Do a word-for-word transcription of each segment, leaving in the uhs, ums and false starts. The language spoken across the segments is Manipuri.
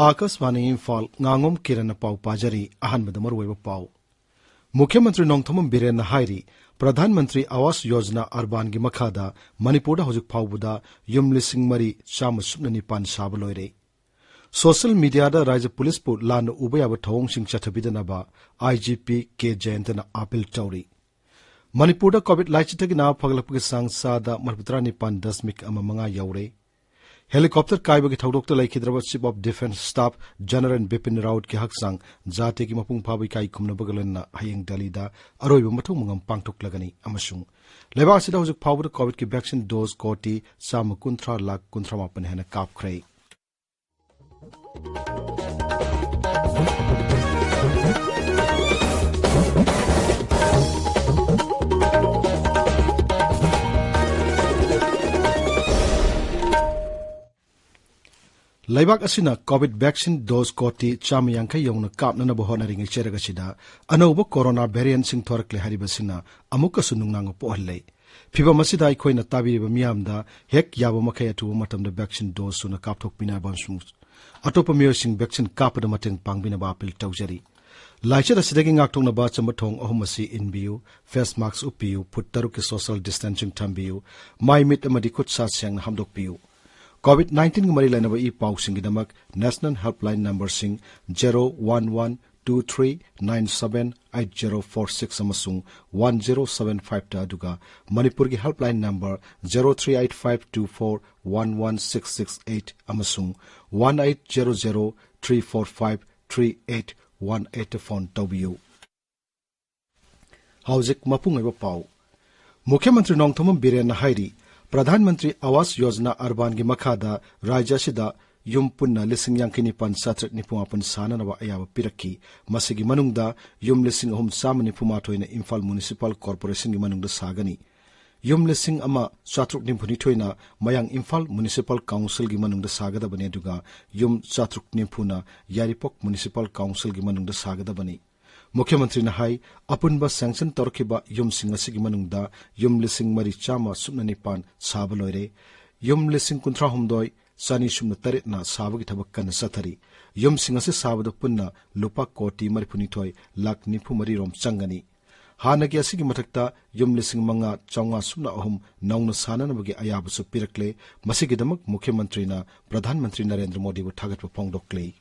ꯑꯥꯀꯥꯁꯕꯥꯅꯤ ꯏꯝꯐꯥꯜ, ꯉꯥꯉꯣꯝ ꯀꯤꯔꯟꯅ ꯄꯥꯎ ꯄꯥꯖꯔꯤ꯫ ꯑꯍꯥꯟꯕꯗ ꯃꯔꯨꯑꯣꯏꯕ ꯄꯥꯎ꯫ ꯃꯨꯈ꯭ꯌ ꯃꯟꯇ꯭ꯔꯤ ꯅꯣꯡꯊꯣꯝꯕꯝ ꯕꯤꯔꯦꯟꯅ ꯍꯥꯏꯔꯤ, ꯄ꯭ꯔꯙꯥꯟ ꯃꯟꯇ꯭ꯔꯤ ꯑꯋꯥꯁ ꯌꯣꯖꯅꯥ ꯑꯔꯕꯥꯟꯒꯤ ꯃꯈꯥꯗ ꯃꯅꯤꯄꯨꯔꯗ ꯍꯧꯖꯤꯛ ꯐꯥꯎꯕꯗ ꯌꯨꯝ ꯂꯤꯁꯤꯡ ꯃꯔꯤ ꯆꯥꯝꯃ ꯁꯨꯞꯅ ꯅꯤꯄꯥꯟ ꯁꯥꯕ ꯂꯣꯏꯔꯦ꯫ ꯁꯣꯁꯤꯌꯦꯜ ꯃꯤꯗꯤꯌꯥꯗ ꯔꯥꯖ꯭ꯌ ꯄꯨꯂꯤꯁꯄꯨ ꯂꯥꯟꯅ ꯎꯕ ꯌꯥꯕ ꯊꯧꯑꯣꯡꯁꯤꯡ ꯆꯠꯊꯕꯤꯗꯅꯕ ꯑꯥꯏ ꯖꯤ ꯄꯤ ꯀꯦ ꯖꯌꯟꯇꯅ ꯑꯥꯄꯤꯜ ꯇꯧꯔꯤ꯫ ꯃꯅꯤꯄꯨꯔꯗ ꯀꯣꯚꯤꯗ ꯂꯥꯏꯆꯠꯇꯒꯤ ꯅꯥꯕ ꯐꯒꯠꯂꯛꯄꯒꯤ ꯆꯥꯡ ꯆꯥꯗ ꯃꯔꯤꯐꯨꯇꯔꯥ ꯅꯤꯄꯥꯟ ꯗꯁꯃꯤꯛ ꯑꯃ ꯃꯉꯥ ꯌꯧꯔꯦ꯫ ꯍꯦꯂꯤꯀꯣꯞꯇꯔ ꯀꯥꯏꯕꯒꯤ ꯊꯧꯗꯣꯛꯇ ꯂꯩꯈꯤꯗ꯭ꯔꯕ Chief of Defence Staff General Bipin ꯔꯥꯋꯠꯀꯤ ꯍꯛꯆꯥꯡ ꯖꯥꯇꯤꯒꯤ ꯃꯄꯨꯡ ꯐꯥꯕ ꯏꯀꯥꯏ ꯈꯨꯝꯅꯕꯒ ꯂꯣꯏꯅꯅ ꯍꯌꯦꯡ ꯗꯦꯜꯂꯤꯗ ꯑꯔꯣꯏꯕ ꯃꯊꯧ ꯃꯉꯝ ꯄꯥꯡꯊꯣꯛꯂꯒꯅꯤ ꯑꯃꯁꯨꯡ ꯂꯩꯕꯥꯛ ꯑꯁꯤꯗ ꯍꯧꯖꯤꯛ ꯐꯥꯎꯕꯗ ꯀꯣꯚꯤꯗꯀꯤ ꯚꯦꯛꯁꯤꯟ ꯗꯣꯖ ꯀꯣꯇꯤ ꯆꯥꯝꯃ ꯀꯨꯟꯊ꯭ꯔꯥ ꯂꯥꯈ ꯀꯨꯟꯊ꯭ꯔꯥ ꯃꯥꯄꯟ ꯍꯦꯟꯅ ꯀꯥꯞꯈ꯭ꯔꯦ꯫ ꯂꯩꯕꯥꯛ ꯑꯁꯤꯅ ꯀꯣꯚꯤꯗ ꯚꯦꯛꯁꯤꯟ ꯗꯣꯖ ꯀꯣꯇꯤ ꯆꯥꯝꯃ ꯌꯥꯡꯈꯩ ꯌꯧꯅ ꯀꯥꯞꯅꯅꯕ ꯍꯣꯠꯅꯔꯤꯉꯩ ꯆꯩꯔꯛ ꯑꯁꯤꯗ ꯑꯅꯧꯕ ꯀꯣꯔꯣꯅꯥ ꯚꯦꯔꯤꯌꯦꯟꯠꯁꯤꯡ ꯊꯣꯔꯛꯂꯦ ꯍꯥꯏꯔꯤꯕꯁꯤꯅ ꯑꯃꯨꯛꯀꯁꯨ ꯅꯨꯡꯅꯥꯡꯕ ꯄꯣꯛꯍꯜꯂꯦ꯫ ꯐꯤꯚꯝ ꯑꯁꯤꯗ ꯑꯩꯈꯣꯏꯅ ꯇꯥꯕꯤꯔꯤꯕ ꯃꯤꯌꯥꯝꯗ ꯍꯦꯛ ꯌꯥꯕ ꯃꯈꯩ ꯑꯊꯨꯕ ꯃꯇꯝꯗ ꯚꯦꯛꯁꯤꯟ ꯗꯣꯖ ꯁꯨꯅ ꯀꯥꯞꯊꯣꯛꯄꯤꯅꯕ ꯑꯃꯁꯨꯡ ꯑꯇꯣꯞꯄ ꯃꯤꯑꯣꯏꯁꯤꯡ ꯚꯦꯛꯁꯤꯟ ꯀꯥꯞꯄꯗ ꯃꯇꯦꯡ ꯄꯥꯡꯕꯤꯅꯕ ꯑꯥꯄꯤꯜ ꯇꯧꯖꯔꯤ꯫ ꯂꯥꯏꯆꯠ ꯑꯁꯤꯗꯒꯤ ꯉꯥꯛꯊꯣꯛꯅꯕ ꯑꯆꯝꯕ ꯊꯧꯑꯣꯡ ꯑꯍꯨꯝ ꯑꯁꯤ ꯏꯟꯕꯤꯌꯨ: ꯐꯦꯁ ꯃꯥꯁꯛ ꯎꯞꯄꯤꯌꯨ, ꯐꯨꯠ ꯇꯔꯨꯛꯀꯤ ꯁꯣꯁꯤꯌꯦꯜ ꯗꯤꯁꯇꯦꯟꯁꯤꯡ ꯊꯝꯕꯤꯌꯨ, ꯃꯥꯏ ꯃꯤꯠ ꯑꯃꯗꯤ ꯈꯨꯠ ꯁꯥ ꯁꯦꯡꯅ ꯍꯥꯝꯗꯣꯛꯄꯤꯌꯨ꯫ ꯀꯣꯚꯤꯗ ꯅꯥꯏꯟꯇꯤꯟꯒ ꯃꯔꯤ ꯂꯩꯅꯕ ꯏ ꯄꯥꯎꯁꯤꯡꯒꯤꯗꯃꯛ ꯅꯦꯁꯅꯦꯜ ꯍꯦꯜꯞꯂꯥꯏꯟ ꯅꯝꯕꯔꯁꯤꯡ zero one one two three nine seven eight zero four six ꯑꯃꯁꯨꯡ ꯋꯥꯟ ꯖꯦꯔꯣ ꯁꯚꯦꯟ ꯐꯥꯏꯚꯇ, ꯑꯗꯨꯒ ꯃꯅꯤꯄꯨꯔꯒꯤ helpline number zero three eight five two four one one six six eight ꯑꯃꯁꯨꯡ one eight zero zero three four five three eight one ꯑꯩꯠꯇ ꯐꯣꯟ ꯇꯧꯕꯤꯌꯨ꯫ ꯍꯧꯖꯤꯛ ꯃꯄꯨꯡ ꯑꯣꯏꯕ ꯄꯥꯎ꯫ ꯃꯨꯈ꯭ꯌ ꯃꯟꯇ꯭ꯔꯤ ꯅꯣꯡꯊꯣꯝꯕꯝ ꯕꯤꯔꯦꯟꯅ ꯍꯥꯏꯔꯤ, ꯄ꯭ꯔꯙꯥꯟ ꯃꯟꯇ꯭ꯔꯤ ꯑꯋꯥꯁ ꯌꯣꯖꯅꯥ ꯑꯔꯕꯥꯟꯒꯤ ꯃꯈꯥꯗ ꯔꯥꯖ꯭ꯌ ꯑꯁꯤꯗ ꯌꯨꯝ ꯄꯨꯟꯅ ꯂꯤꯁꯤꯡ ꯌꯥꯡꯈꯩ ꯅꯤꯄꯥꯟ ꯆꯥꯇ꯭ꯔꯦꯠ ꯅꯤꯐꯨ ꯃꯥꯄꯟ ꯁꯥꯅꯅꯕ ꯑꯌꯥꯕ ꯄꯤꯔꯛꯈꯤ꯫ ꯃꯁꯤꯒꯤ ꯃꯅꯨꯡꯗ ꯌꯨꯝ ꯂꯤꯁꯤꯡ ꯑꯍꯨꯝ ꯆꯥꯝꯃ ꯅꯤꯐꯨ ꯃꯥꯊꯣꯏꯅ ꯏꯝꯐꯥꯜ ꯃ꯭ꯌꯨꯅꯤꯁꯤꯄꯥꯜ ꯀꯣꯔꯄꯣꯔꯦꯁꯟꯒꯤ ꯃꯅꯨꯡꯗ ꯁꯥꯒꯅꯤ꯫ ꯌꯨꯝ ꯂꯤꯁꯤꯡ ꯑꯃ ꯆꯥꯇ꯭ꯔꯨꯛ ꯅꯤꯐꯨꯅꯤꯊꯣꯏꯅ ꯃꯌꯥꯡ ꯏꯝꯐꯥꯜ ꯃ꯭ꯌꯨꯅꯤꯁꯤꯄꯥꯜ ꯀꯥꯎꯟꯁꯤꯜꯒꯤ ꯃꯅꯨꯡꯗ ꯁꯥꯒꯗꯕꯅꯤ, ꯑꯗꯨꯒ ꯌꯨꯝ ꯆꯥꯇ꯭ꯔꯨꯛ ꯅꯤꯐꯨꯅ ꯌꯥꯏꯔꯤꯄꯣꯛ ꯃ꯭ꯌꯨꯅꯤꯁꯤꯄꯥꯜ ꯀꯥꯎꯟꯁꯤꯜꯒꯤ ꯃꯅꯨꯡꯗ ꯁꯥꯒꯗꯕꯅꯤ꯫ ꯃꯨꯈ꯭ꯌꯃꯟꯇ꯭ꯔꯤꯅ ꯍꯥꯏ, ꯑꯄꯨꯟꯕ ꯁꯦꯡꯁꯟ ꯇꯧꯔꯛꯈꯤꯕ ꯌꯨꯝꯁꯤꯡ ꯑꯁꯤꯒꯤ ꯃꯅꯨꯡꯗ ꯌꯨꯝ ꯂꯤꯁꯤꯡ ꯃꯔꯤ ꯆꯥꯝꯃ ꯁꯨꯞꯅ ꯅꯤꯄꯥꯟ ꯁꯥꯕ ꯂꯣꯏꯔꯦ꯫ ꯌꯨꯝ ꯂꯤꯁꯤꯡ ꯀꯨꯟꯊ꯭ꯔꯥ ꯍꯨꯝꯗꯣꯏ ꯆꯥꯅꯤ ꯁꯨꯞꯅ ꯇꯔꯦꯠꯅ ꯁꯥꯕꯒꯤ ꯊꯕꯛ ꯀꯟꯅ ꯆꯠꯊꯔꯤ꯫ ꯌꯨꯝꯁꯤꯡ ꯑꯁꯤ ꯁꯥꯕꯗ ꯄꯨꯟꯅ ꯂꯨꯄꯥ ꯀꯣꯇꯤ ꯃꯔꯤꯐꯨꯅꯤꯊꯣꯏ ꯂꯥꯈ ꯅꯤꯐꯨ ꯃꯔꯤ ꯔꯣꯝ ꯆꯪꯒꯅꯤ꯫ ꯍꯥꯟꯅꯒꯤ ꯑꯁꯤꯒꯤ ꯃꯊꯛꯇ ꯌꯨꯝ ꯂꯤꯁꯤꯡ ꯃꯉꯥ ꯆꯥꯝꯃꯉꯥ ꯁꯨꯞꯅ ꯑꯍꯨꯝ ꯅꯧꯅ ꯁꯥꯅꯅꯕꯒꯤ ꯑꯌꯥꯕꯁꯨ ꯄꯤꯔꯛꯂꯦ꯫ ꯃꯁꯤꯒꯤꯗꯃꯛ ꯃꯨꯈ꯭ꯌ ꯃꯟꯇ꯭ꯔꯤꯅ ꯄ꯭ꯔꯙꯥꯟ ꯃꯟꯇ꯭ꯔꯤ ꯅꯔꯦꯟꯗ꯭ꯔ ꯃꯣꯗꯤꯕꯨ ꯊꯥꯒꯠꯄ ꯐꯣꯡꯗꯣꯛꯂꯤ꯫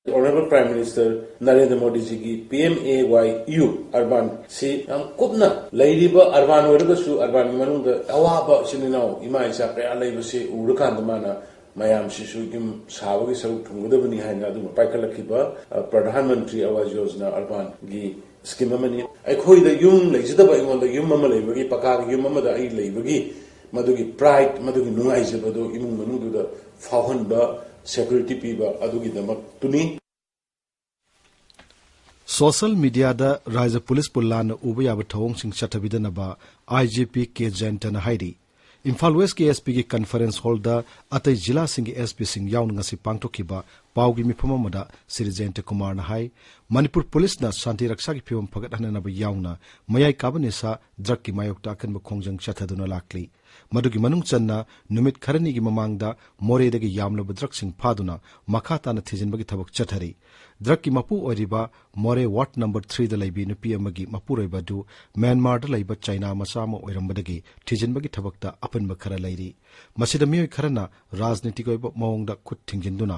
Honourable Prime Minister ꯅꯔꯦꯟꯗ꯭ꯔ ꯃꯣꯗꯤꯖꯤꯒꯤ P M A Y U urban ꯁꯤ ꯌꯥꯝ ꯀꯨꯞꯅ ꯂꯩꯔꯤꯕ ꯑꯔꯕꯥꯟ ꯑꯣꯏꯔꯒꯁꯨ ꯑꯔꯕꯥꯟꯒꯤ ꯃꯅꯨꯡꯗ ꯑꯋꯥꯕ ꯏꯆꯤꯟ ꯏꯅꯥꯎ ꯏꯃꯥ ꯏꯆꯥ ꯀꯌꯥ ꯂꯩꯕꯁꯤ ꯎꯔꯀꯥꯟꯗ ꯃꯥꯅ ꯃꯌꯥꯝꯁꯤꯁꯨ ꯌꯨꯝ ꯁꯥꯕꯒꯤ ꯁꯔꯨꯛ ꯊꯨꯡꯒꯗꯕꯅꯤ ꯍꯥꯏꯅ ꯑꯗꯨꯝ ꯄꯥꯏꯈꯠꯂꯛꯈꯤꯕ, ꯑ, ꯄ꯭ꯔꯙꯥꯟ ꯃꯟꯇ꯭ꯔꯤ ꯑꯋꯥꯖ ꯌꯣꯖꯅꯥ ꯑꯔꯕꯥꯟꯒꯤ ꯁ꯭ꯀꯤꯝ ꯑꯃꯅꯤ꯫ ꯑꯩꯈꯣꯏꯗ ꯌꯨꯝ ꯂꯩꯖꯗꯕ ꯑꯩꯉꯣꯟꯗ ꯌꯨꯝ ꯑꯃ ꯂꯩꯕꯒꯤ, ꯄꯀꯥꯒꯤ ꯌꯨꯝ ꯑꯃꯗ ꯑꯩ ꯂꯩꯕꯒꯤ ꯃꯗꯨꯒꯤ ꯄ꯭ꯔꯥꯏꯗ, ꯃꯗꯨꯒꯤ ꯅꯨꯡꯉꯥꯏꯖꯕꯗꯣ ꯏꯃꯨꯡ ꯃꯅꯨꯡꯗꯨꯗ ꯐꯥꯎꯍꯟꯕ, ꯁꯦꯀ꯭ꯌꯨꯔꯤꯇꯤ ꯄꯤꯕ ꯑꯗꯨꯒꯤꯗꯃꯛꯇꯨꯅꯤ꯫ ꯁꯣꯁꯤꯌꯦꯜ ꯃꯤꯗꯤꯌꯥꯗ ꯔꯥꯏꯖ꯭ꯌ ꯄꯨꯂꯤꯁꯄꯨ ꯂꯥꯟꯅ ꯎꯕ ꯌꯥꯕ ꯊꯧꯑꯣꯡꯁꯤꯡ ꯆꯠꯊꯕꯤꯗꯅꯕ ꯑꯥꯏ ꯖꯤ ꯄꯤ ꯀꯦ ꯖꯌꯟꯇꯅ ꯍꯥꯏꯔꯤ꯫ ꯏꯝꯐꯥꯜ ꯋꯦꯁꯀꯤ ꯑꯦꯁ ꯄꯤꯒꯤ ꯀꯟꯐꯔꯦꯟꯁ ꯍꯣꯜꯗ ꯑꯇꯩ ꯖꯤꯂꯥꯁꯤꯡꯒꯤ ꯑꯦꯁ ꯄꯤꯁꯤꯡ ꯌꯥꯎꯅ ꯉꯁꯤ ꯄꯥꯡꯊꯣꯛꯈꯤꯕ ꯄꯥꯎꯒꯤ ꯃꯤꯐꯝ ꯑꯃꯗ ꯁ꯭ꯔꯤ ꯖꯌꯟꯇ ꯀꯨꯃꯥꯔꯅ ꯍꯥꯏ, ꯃꯅꯤꯄꯨꯔ ꯄꯨꯂꯤꯁꯅ ꯁꯥꯟꯇꯤ ꯔꯛꯁꯥꯒꯤ ꯐꯤꯕꯝ ꯐꯒꯠꯍꯟꯅꯕ ꯌꯥꯎꯅ ꯃꯌꯥꯏ ꯀꯥꯕ ꯅꯤꯁꯥ ꯗ꯭ꯔꯒꯀꯤ ꯃꯥꯌꯣꯛꯇ ꯑꯀꯟꯕ ꯈꯣꯡꯖꯪ ꯆꯠꯊꯗꯨꯅ ꯂꯥꯛꯂꯤ꯫ ꯃꯗꯨꯒꯤ ꯃꯅꯨꯡ ꯆꯟꯅ ꯅꯨꯃꯤꯠ ꯈꯔꯅꯤꯒꯤ ꯃꯃꯥꯡꯗ ꯃꯣꯔꯦꯗꯒꯤ ꯌꯥꯝꯂꯕ ꯗ꯭ꯔꯒꯁꯤꯡ ꯐꯥꯗꯨꯅ ꯃꯈꯥ ꯇꯥꯅ ꯊꯤꯖꯤꯟꯕꯒꯤ ꯊꯕꯛ ꯆꯠꯊꯔꯤ꯫ ꯗ꯭ꯔꯒꯀꯤ ꯃꯄꯨ ꯑꯣꯏꯔꯤꯕ ꯃꯣꯔꯦ ꯋꯥꯔꯗ ꯅꯝꯕꯔ ꯊ꯭ꯔꯤꯗ ꯂꯩꯕꯤ ꯅꯨꯄꯤ ꯑꯃꯒꯤ ꯃꯄꯨꯔꯣꯏꯕ ꯑꯗꯨ ꯃ꯭ꯌꯥꯟꯃꯥꯔꯗ ꯂꯩꯕ ꯆꯩꯅꯥ ꯃꯆꯥ ꯑꯃ ꯑꯣꯏꯔꯝꯕꯗꯒꯤ ꯊꯤꯖꯤꯟꯕꯒꯤ ꯊꯕꯛꯇ ꯑꯄꯨꯟꯕ ꯈꯔ ꯂꯩꯔꯤ꯫ ꯃꯁꯤꯗ ꯃꯤꯑꯣꯏ ꯈꯔꯅ ꯔꯥꯖꯅꯤꯇꯤꯒꯤ ꯑꯣꯏꯕ ꯃꯑꯣꯡꯗ ꯈꯨꯠ ꯊꯤꯡꯖꯤꯟꯗꯨꯅ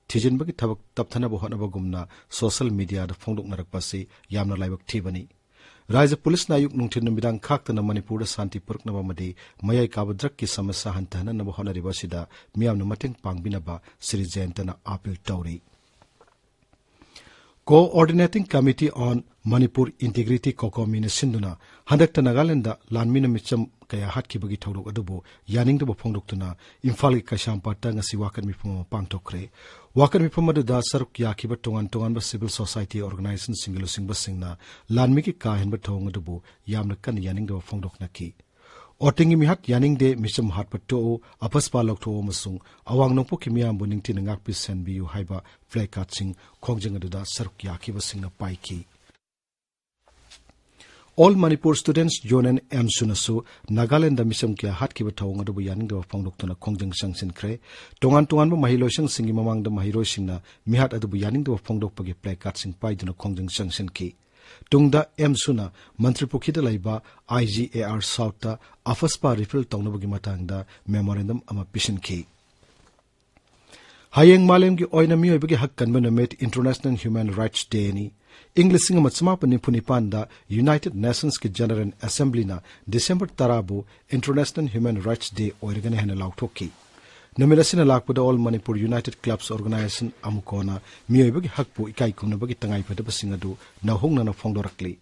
ꯊꯤꯖꯤꯟꯕꯒꯤ ꯊꯕꯛ ꯇꯞꯊꯅꯕ ꯍꯣꯠꯅꯕꯒꯨꯝꯅ ꯁꯣꯁꯤꯌꯦꯜ ꯃꯤꯗꯤꯌꯥꯗ ꯐꯣꯡꯗꯣꯛꯅꯔꯛꯄ ꯑꯁꯤ ꯌꯥꯝꯅ ꯂꯥꯏꯕꯛ ꯊꯤꯕꯅꯤ꯫ ꯔꯥꯏꯖ꯭ꯌ ꯄꯨꯂꯤꯁꯅ ꯑꯌꯨꯛ ꯅꯨꯡꯊꯤꯜ ꯅꯨꯃꯤꯗꯥꯡ ꯈꯥꯛꯇꯅ ꯃꯅꯤꯄꯨꯔꯗ ꯁꯥꯟꯇꯤ ꯄꯨꯔꯛꯅꯕ ꯑꯃꯗꯤ ꯃꯌꯥꯏ ꯀꯥꯕ ꯗ꯭ꯔꯒꯀꯤ ꯁꯃꯁ꯭ꯌꯥ ꯍꯟꯊꯍꯟꯅꯕ ꯍꯣꯠꯅꯔꯤꯕ ꯑꯁꯤꯗ ꯃꯤꯌꯥꯝꯅ ꯃꯇꯦꯡ ꯄꯥꯡꯕꯤꯅꯕ ꯁ꯭ꯔꯤ ꯖꯌꯟꯇꯅ ꯑꯥꯄꯤꯜ ꯇꯧꯔꯤ꯫ Coordinating Committee on Manipur Integrity, COCOMI ꯅ ꯁꯤꯟꯗꯨꯅ ꯍꯟꯗꯛꯇ ꯅꯥꯒꯥꯂꯦꯟꯗ ꯂꯥꯟꯃꯤꯅ ꯃꯤꯆꯝ ꯀꯌꯥ ꯍꯥꯠꯈꯤꯕꯒꯤ ꯊꯧꯗꯣꯛ ꯑꯗꯨꯕꯨ ꯌꯥꯅꯤꯡꯗꯕ ꯐꯣꯡꯗꯣꯛꯇꯨꯅ ꯏꯝꯐꯥꯜꯒꯤ ꯀꯩꯁꯥꯝꯄꯥꯠꯇ ꯉꯁꯤ ꯋꯥꯀꯠ ꯃꯤꯐꯝ ꯑꯃ ꯄꯥꯡꯊꯣꯛꯈ꯭ꯔꯦ꯫ ꯋꯥꯀꯠ ꯃꯤꯐꯝ ꯑꯗꯨꯗ ꯁꯔꯨꯛ ꯌꯥꯈꯤꯕ ꯇꯣꯉꯥꯟ ꯇꯣꯉꯥꯟꯕ civil society organization ꯁꯤꯡꯒꯤ ꯂꯨꯆꯤꯡꯕꯁꯤꯡꯅ ꯂꯥꯟꯃꯤꯒꯤ ꯀꯥ ꯍꯦꯟꯕ ꯊꯧꯑꯣꯡ ꯑꯗꯨꯕꯨ ꯌꯥꯝꯅ ꯀꯟꯅ ꯌꯥꯅꯤꯡꯗꯕ ꯐꯣꯡꯗꯣꯛꯅꯈꯤ꯫ ꯑꯣꯇꯤꯡꯒꯤ ꯃꯤꯍꯥꯠ ꯌꯥꯅꯤꯡꯗꯦ, ꯃꯤꯆꯝ ꯍꯥꯠꯄ ꯇꯣꯛꯎ, ꯑꯐꯁꯄꯥ ꯂꯧꯊꯣꯛꯎ ꯑꯃꯁꯨꯡ ꯑꯋꯥꯡ ꯅꯣꯡꯄꯣꯛꯀꯤ ꯃꯤꯌꯥꯝꯕꯨ ꯅꯤꯡꯊꯤꯅ ꯉꯥꯛꯄꯤ ꯁꯦꯟꯕꯤꯌꯨ ꯍꯥꯏꯕ placard ꯁꯤꯡ ꯈꯣꯡꯖꯪ ꯑꯗꯨꯗ ꯁꯔꯨꯛ ꯌꯥꯈꯤꯕꯁꯤꯡꯅ ꯄꯥꯏꯈꯤ꯫ All Manipur Students Union, ꯑꯦꯝꯁꯨꯅꯁꯨ Nagaland ꯃꯤꯆꯝ ꯀꯌꯥ ꯍꯥꯠꯈꯤꯕ ꯊꯧꯑꯣꯡ ꯑꯗꯨꯕꯨ ꯌꯥꯅꯤꯡꯗꯕ ꯐꯣꯡꯗꯣꯛꯇꯨꯅ ꯈꯣꯡꯖꯪ ꯆꯪꯁꯤꯟꯈ꯭ꯔꯦ꯫ ꯇꯣꯉꯥꯟ ꯇꯣꯉꯥꯟꯕ ꯃꯍꯩꯂꯣꯏꯁꯪꯁꯤꯡꯒꯤ ꯃꯃꯥꯡꯗ ꯃꯍꯩꯔꯣꯏꯁꯤꯡꯅ ꯃꯤꯍꯥꯠ ꯑꯗꯨꯕꯨ ꯌꯥꯅꯤꯡꯗꯕ ꯐꯣꯡꯗꯣꯛꯄꯒꯤ placard ꯁꯤꯡ ꯄꯥꯏꯗꯨꯅ ꯈꯣꯡꯖꯪ ꯆꯪꯁꯤꯟꯈꯤ꯫ ꯇꯨꯡꯗ ꯑꯦꯝꯁꯨꯅ ꯃꯟꯇ꯭ꯔꯤꯄꯨꯈ꯭ꯔꯤꯗ ꯂꯩꯕ I G A R South ꯇ ꯑꯐꯁꯄꯥ refill ꯇꯧꯅꯕꯒꯤ ꯃꯇꯥꯡꯗ memorandum ꯑꯃ ꯄꯤꯁꯤꯟꯈꯤ꯫ ꯍꯌꯦꯡ ꯃꯥꯂꯦꯝꯒꯤ ꯑꯣꯏꯅ ꯃꯤꯑꯣꯏꯕꯒꯤ ꯍꯛ ꯀꯟꯕ ꯅꯨꯃꯤꯠ, International Human Rights Day ꯅꯤ꯫ ꯏꯪ ꯂꯤꯁꯤꯡ ꯑꯃ ꯆꯃꯥꯄꯟ ꯅꯤꯐꯨ ꯅꯤꯄꯥꯟꯗ United Nations ꯀꯤ General Assembly ꯅ December ꯇꯔꯥꯕꯨ International Human Rights Day ꯑꯣꯏꯔꯒꯅꯤ ꯍꯥꯏꯅ ꯂꯥꯎꯊꯣꯛꯈꯤ꯫ ꯅꯨꯃꯤꯠ ꯑꯁꯤꯅ ꯂꯥꯛꯄꯗ All Manipur United Clubs Organization, ꯑꯃꯨꯀꯣꯅ ꯃꯤꯑꯣꯏꯕꯒꯤ ꯍꯛꯄꯨ ꯏꯀꯥꯏ ꯈꯨꯝꯅꯕꯒꯤ ꯇꯉꯥꯏꯐꯗꯕꯁꯤꯡ ꯑꯗꯨ ꯅꯧꯍꯧꯅꯅ ꯐꯣꯡꯗꯣꯔꯛꯂꯤ꯫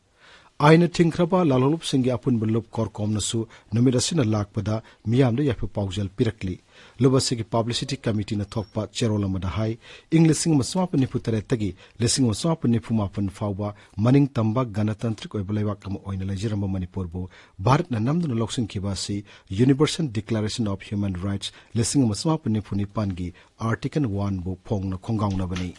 ꯑꯥꯏꯟꯅ ꯊꯤꯡꯈ꯭ꯔꯕ ꯂꯥꯜꯍꯧꯂꯨꯞꯁꯤꯡꯒꯤ ꯑꯄꯨꯟꯕ ꯂꯨꯞ ꯀꯣꯔꯀꯣꯝꯅꯁꯨ ꯅꯨꯃꯤꯠ ꯑꯁꯤꯅ ꯂꯥꯛꯄꯗ ꯃꯤꯌꯥꯝꯗ ꯌꯥꯏꯐ ꯄꯥꯎꯖꯦꯜ ꯄꯤꯔꯛꯂꯤ꯫ ꯂꯨꯞ ꯑꯁꯤꯒꯤ publicity committee ꯅ ꯊꯣꯛꯄ ꯆꯦꯔꯣꯜ ꯑꯃꯗ ꯍꯥꯏ, ꯏꯪ ꯂꯤꯁꯤꯡ ꯑꯃ ꯆꯃꯥꯄꯟ ꯅꯤꯐꯨ ꯇꯔꯦꯠꯇꯒꯤ ꯂꯤꯁꯤꯡ ꯑꯃ ꯆꯃꯥꯄꯟ ꯅꯤꯐꯨ ꯃꯥꯄꯟ ꯐꯥꯎꯕ ꯃꯅꯤꯡ ꯇꯝꯕ ꯒꯅꯇꯟꯇ꯭ꯔꯤꯛ ꯑꯣꯏꯕ ꯂꯩꯕꯥꯛ ꯑꯃ ꯑꯣꯏꯅ ꯂꯩꯖꯔꯝꯕ ꯃꯅꯤꯄꯨꯔꯕꯨ ꯚꯥꯔꯠꯅ ꯅꯝꯗꯨꯅ ꯂꯧꯁꯤꯟꯈꯤꯕ ꯑꯁꯤ Universal Declaration of Human Rights ꯂꯤꯁꯤꯡ ꯑꯃ ꯆꯃꯥꯄꯟ ꯅꯤꯐꯨ ꯅꯤꯄꯥꯟꯒꯤ Article one ꯕꯨ ꯐꯣꯡꯅ ꯈꯣꯡꯒꯥꯎꯅꯕꯅꯤ꯫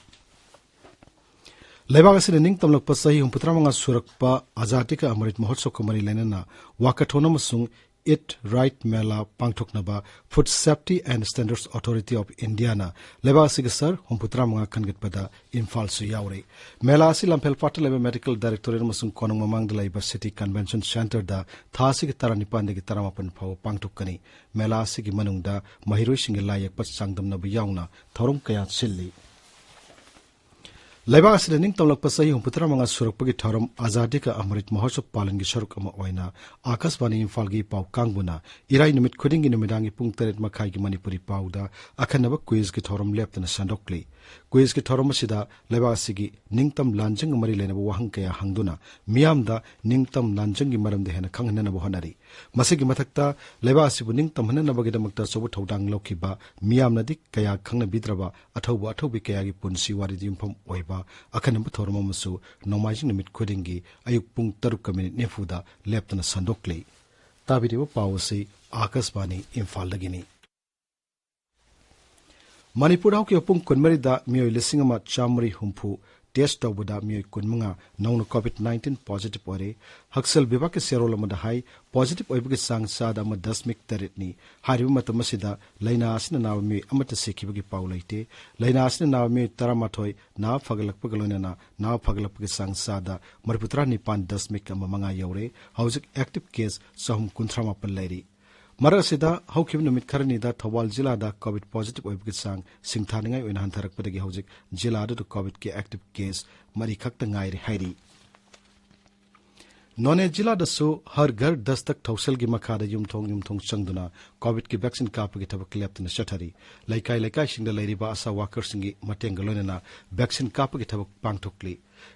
ꯂꯩꯕꯥꯛ ꯑꯁꯤꯅ ꯅꯤꯡꯇꯝꯂꯛꯄ ꯆꯍꯤ ꯍꯨꯝꯐꯨꯇꯔꯥ ꯃꯉꯥ ꯁꯨꯔꯛꯄ ꯑꯖꯥꯗꯤ ꯀꯥ ꯑꯃꯔꯤꯠ ꯃꯍꯣꯠꯁꯕꯀ ꯃꯔꯤ ꯂꯩꯅꯅ walkathon ꯑꯃꯁꯨꯡ Eat Right Mela ꯄꯥꯡꯊꯣꯛꯅꯕ Food Safety and Standards Authority of India ꯅ ꯂꯩꯕꯥꯛ ꯑꯁꯤꯒꯤ ꯁꯍꯔ ꯍꯨꯝꯐꯨꯇꯔꯥ ꯃꯉꯥ ꯈꯟꯒꯠꯄꯗ ꯏꯝꯐꯥꯜꯁꯨ ꯌꯥꯎꯔꯤ꯫ ꯃꯦꯂꯥ ꯑꯁꯤ ꯂꯝꯐꯦꯜ ꯄꯥꯠꯇ ꯂꯩꯕ Medical Directorate ꯑꯃꯁꯨꯡ ꯀꯣꯅꯨꯡ ꯃꯃꯥꯡꯗ ꯂꯩꯕ City Convention Centre ꯗ ꯊꯥ ꯑꯁꯤꯒꯤ ꯇꯔꯥꯅꯤꯄꯥꯟꯗꯒꯤ ꯇꯔꯥꯃꯥꯄꯟ ꯐꯥꯎꯕ ꯄꯥꯡꯊꯣꯛꯀꯅꯤ꯫ ꯃꯦꯂꯥ ꯑꯁꯤꯒꯤ ꯃꯅꯨꯡꯗ ꯃꯍꯩꯔꯣꯏꯁꯤꯡꯒꯤ ꯂꯥꯏ ꯌꯦꯛꯄ ꯆꯥꯡꯗꯝꯅꯕ ꯌꯥꯎꯅ ꯊꯧꯔꯝ ꯀꯌꯥ ꯁꯤꯜꯂꯤ꯫ ꯂꯩꯕꯥꯛ ꯑꯁꯤꯗ ꯅꯤꯡꯇꯝꯂꯛꯄ ꯆꯍꯤ ꯍꯨꯝꯐꯨꯇꯔꯥ ꯃꯉꯥ ꯁꯨꯔꯛꯄꯒꯤ ꯊꯧꯔꯝ ꯑꯖꯥꯗꯤ ꯀꯥ ꯑꯃꯔꯤꯠ ꯃꯍꯣꯠꯁꯕ ꯄꯥꯂꯟꯒꯤ ꯁꯔꯨꯛ ꯑꯃ ꯑꯣꯏꯅ ꯑꯥꯀꯥꯁꯕꯥꯅꯤ ꯏꯝꯐꯥꯜꯒꯤ ꯄꯥꯎ ꯀꯥꯡꯕꯨꯅ ꯏꯔꯥꯏ ꯅꯨꯃꯤꯠ ꯈꯨꯗꯤꯡꯒꯤ ꯅꯨꯃꯤꯗꯥꯡꯒꯤ ꯄꯨꯡ ꯇꯔꯦꯠ ꯃꯈꯥꯏꯒꯤ ꯃꯅꯤꯄꯨꯔꯤ ꯄꯥꯎꯗ ꯑꯈꯟꯅꯕ ꯀ꯭ꯋꯤꯖꯀꯤ ꯊꯧꯔꯝ ꯂꯦꯞꯇꯅ ꯁꯟꯗꯣꯛꯂꯤ꯫ ꯀ꯭ꯋꯤꯖꯀꯤ ꯊꯧꯔꯝ ꯑꯁꯤꯗ ꯂꯩꯕꯥꯛ ꯑꯁꯤꯒꯤ ꯅꯤꯡꯇꯝ ꯂꯥꯟꯖꯪꯒ ꯃꯔꯤ ꯂꯩꯅꯕ ꯋꯥꯍꯪ ꯀꯌꯥ ꯍꯪꯗꯨꯅ ꯃꯤꯌꯥꯝꯗ ꯅꯤꯡꯇꯝ ꯂꯥꯟꯖꯪꯒꯤ ꯃꯔꯝꯗ ꯍꯦꯟꯅ ꯈꯪꯍꯟꯅꯅꯕ ꯍꯣꯠꯅꯔꯤ꯫ ꯃꯁꯤꯒꯤ ꯃꯊꯛꯇ ꯂꯩꯕꯥꯛ ꯑꯁꯤꯕꯨ ꯅꯤꯡꯇꯝꯍꯟꯅꯅꯕꯒꯤꯗꯃꯛꯇ ꯑꯆꯧꯕ ꯊꯧꯗꯥꯡ ꯂꯧꯈꯤꯕ ꯃꯤꯌꯥꯝꯅꯗꯤ ꯀꯌꯥ ꯈꯪꯅꯕꯤꯗ꯭ꯔꯕ ꯑꯊꯧꯕ ꯑꯊꯧꯕꯤ ꯀꯌꯥꯒꯤ ꯄꯨꯟꯁꯤ ꯋꯥꯔꯤꯗ ꯌꯨꯝꯐꯝ ꯑꯣꯏꯕ ꯑꯈꯟꯅꯕ ꯊꯧꯔꯝ ꯑꯃꯁꯨ ꯅꯣꯡꯃꯥꯏꯖꯤꯡ ꯅꯨꯃꯤꯠ ꯈꯨꯗꯤꯡꯒꯤ ꯑꯌꯨꯛ ꯄꯨꯡ ꯇꯔꯨꯛꯀ ꯃꯤꯅꯤꯠ ꯅꯤꯐꯨꯗ ꯂꯦꯞꯇꯅ ꯁꯟꯗꯣꯛꯂꯤ꯫ ꯇꯥꯕꯤꯔꯤꯕ ꯄꯥꯎ ꯑꯁꯤ ꯑꯥꯀꯥꯁꯕꯥꯅꯤ ꯏꯝꯐꯥꯜꯗꯒꯤꯅꯤ꯫ ꯃꯅꯤꯄꯨꯔꯗ ꯍꯧꯈꯤꯕ ꯄꯨꯡ ꯀꯨꯟꯃꯔꯤꯗ ꯃꯤꯑꯣꯏ ꯂꯤꯁꯤꯡ ꯑꯃ ꯆꯥꯃꯔꯤ ꯍꯨꯝꯐꯨ ꯇꯦꯁ ꯇꯧꯕꯗ ꯃꯤꯑꯣꯏ ꯀꯨꯟꯃꯉꯥ ꯅꯧꯅ ꯀꯣꯚꯤꯗ ꯅꯥꯏꯟꯇꯤꯟ ꯄꯣꯖꯤꯇꯤꯚ ꯑꯣꯏꯔꯦ꯫ ꯍꯛꯁꯦꯜ ꯕꯤꯚꯥꯒꯀꯤ ꯆꯦꯔꯣꯜ ꯑꯃꯗ ꯍꯥꯏ, ꯄꯣꯖꯤꯇꯤꯚ ꯑꯣꯏꯕꯒꯤ ꯆꯥꯡ ꯆꯥꯗ ꯑꯃ ꯗꯁꯃꯤꯛ ꯇꯔꯦꯠꯅꯤ꯫ ꯍꯥꯏꯔꯤꯕ ꯃꯇꯝ ꯑꯁꯤꯗ ꯂꯥꯏꯅꯥ ꯑꯁꯤꯅ ꯅꯥꯕ ꯃꯤꯑꯣꯏ ꯑꯃꯠꯇ ꯁꯤꯈꯤꯕꯒꯤ ꯄꯥꯎ ꯂꯩꯇꯦ꯫ ꯂꯥꯏꯅꯥ ꯑꯁꯤꯅ ꯅꯥꯕ ꯃꯤꯑꯣꯏ ꯇꯔꯥꯃꯥꯊꯣꯏ ꯅꯥꯕ ꯐꯒꯠꯂꯛꯄꯒ ꯂꯣꯏꯅꯅ ꯅꯥꯕ ꯐꯒꯠꯂꯛꯄꯒꯤ ꯆꯥꯡ ꯆꯥꯗ ꯃꯔꯤꯐꯨꯇꯔꯥ ꯅꯤꯄꯥꯟ ꯗꯁꯃꯤꯛ ꯑꯃ ꯃꯉꯥ ꯌꯧꯔꯦ꯫ ꯍꯧꯖꯤꯛ ꯑꯦꯛꯇꯤꯚ ꯀꯦꯁ ꯆꯍꯨꯝ ꯀꯨꯟꯊ꯭ꯔꯥ ꯃꯥꯄꯟ ꯂꯩꯔꯤ꯫ ꯃꯔꯛ ꯑꯁꯤꯗ ꯍꯧꯈꯤꯕ ꯅꯨꯃꯤꯠ ꯈꯔꯅꯤꯗ ꯊꯧꯕꯥꯜ ꯖꯤꯂꯥꯗ ꯀꯣꯚꯤꯗ ꯄꯣꯖꯤꯇꯤꯚ ꯑꯣꯏꯕꯒꯤ ꯆꯥꯡ ꯁꯤꯡꯊꯥꯅꯤꯡꯉꯥꯏ ꯑꯣꯏꯅ ꯍꯟꯊꯔꯛꯄꯗꯒꯤ ꯍꯧꯖꯤꯛ ꯖꯤꯂꯥ ꯑꯗꯨꯗ ꯀꯣꯚꯤꯗꯀꯤ ꯑꯦꯛꯇꯤꯚ ꯀꯦꯁ ꯃꯔꯤ ꯈꯛꯇ ꯉꯥꯏꯔꯦ ꯍꯥꯏꯔꯤ꯫ ꯅꯣꯅꯦ ꯖꯤꯂꯥꯗꯁꯨ ꯍꯔ ꯘꯔ ꯗꯁꯇꯛ ꯊꯧꯁꯤꯜꯒꯤ ꯃꯈꯥꯗ ꯌꯨꯝꯊꯣꯡ ꯌꯨꯝꯊꯣꯡ ꯆꯪꯗꯨꯅ ꯀꯣꯚꯤꯗꯀꯤ ꯚꯦꯛꯁꯤꯟ ꯀꯥꯞꯄꯒꯤ ꯊꯕꯛ ꯂꯦꯞꯇꯅ ꯆꯠꯊꯔꯤ꯫ ꯂꯩꯀꯥꯏ ꯂꯩꯀꯥꯏꯁꯤꯡꯗ ꯂꯩꯔꯤꯕ ꯑꯁꯥ ꯋꯥꯀꯔꯁꯤꯡꯒꯤ ꯃꯇꯦꯡꯒ ꯂꯣꯏꯅꯅ ꯚꯦꯛꯁꯤꯟ ꯀꯥꯞꯄꯒꯤ ꯊꯕꯛ ꯄꯥꯡꯊꯣꯛꯂꯤ꯫